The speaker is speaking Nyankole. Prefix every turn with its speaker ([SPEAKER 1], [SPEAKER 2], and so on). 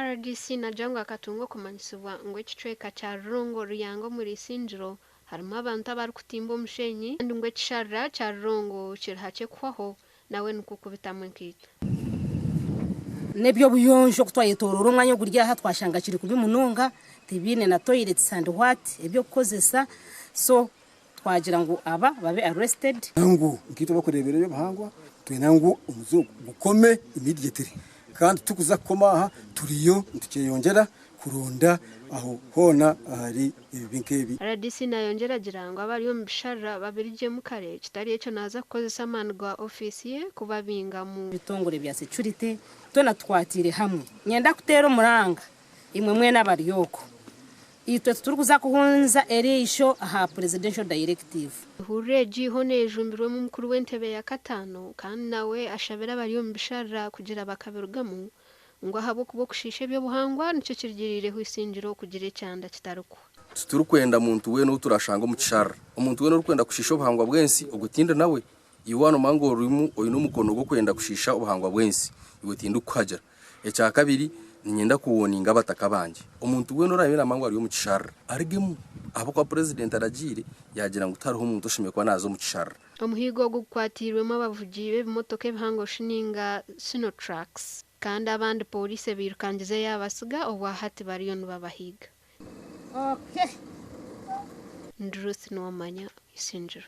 [SPEAKER 1] RDC naagira ngu akatunga okumanyisibwa ngu ekicweka kya Rurongo Ruyanga omuri Isingiro harimu abantu abarikutimba omushenyi kandi ngu ekisharara kya Rurongo kiri hakye kuhwaho nawe nikwo kubitamu enkaito.
[SPEAKER 2] N'eby'obuyonjo ku twayetooroora omwanya oguri aha twashanga kiri kubi munonga, tibiine na toilets and what eby'okukozesa so twagira ngu aba babe arrested.
[SPEAKER 3] Ngu nkaitwe abarikureebera eby'obuhangwa twenda ngu omuze ogu gukome immediately kandi titukuza kukoma aha turiyo nitukyeyongyera kuronda aho hoona ahari ebibi nk'ebi.
[SPEAKER 1] Rdc nayongyera agira ngu abari omu bisharara babirugyemu kare kitari ekyo naaza kukozesa amaani ga ofiisi ye kubabingamu.
[SPEAKER 2] Ebitongore bya security twena tukwatiire hamwe. Nyenda kuteera omuranga imwe mwena abari okwo. Itwe titurikuza kuhunza eriisho aha Presidential Directive.
[SPEAKER 1] Ehururu egi hoona eyejumbirwemu omukuru w'entebe ya kataano kandi nawe ashabire abari omu bisharara kugira bakabirugamu ngu ahabw'okuba okushiisha eby'obuhangwa nikyo kirugiriireho Isingiro kugira ekyanda kitarikuhwa.
[SPEAKER 4] Titurikwenda muntu weena ou turashanga omu kisharara. Omuntu weena orikwenda kushiisha obuhangwa bw'ensi, ogwo tindi nawe. Iwe waaba noomanya ngu orimu oine omukono gw'okwenda kushiisha obuhangwa bw'ensi, iwe tindikukuhagira. Ekya kabiri, niinyenda kuwoninga abataka bangye. Omuntu weena oraabe naamanya ngu ari omu kisharara, arugemu ahabw'okuba Purezidenti aragiire yaagira ngu tihariho muntu oshemereire kuba naaza omu kisharara.
[SPEAKER 1] Omuhiigo ogu gukwatiirwemu abavugi b'ebimotoka ebihango ninga Sinotrucks kandi abandi pooriisi ebairukangize yaabatsiga obwahati bariyo nibabahiiga. Ndi Ruth Nuwamanya, Isingiro.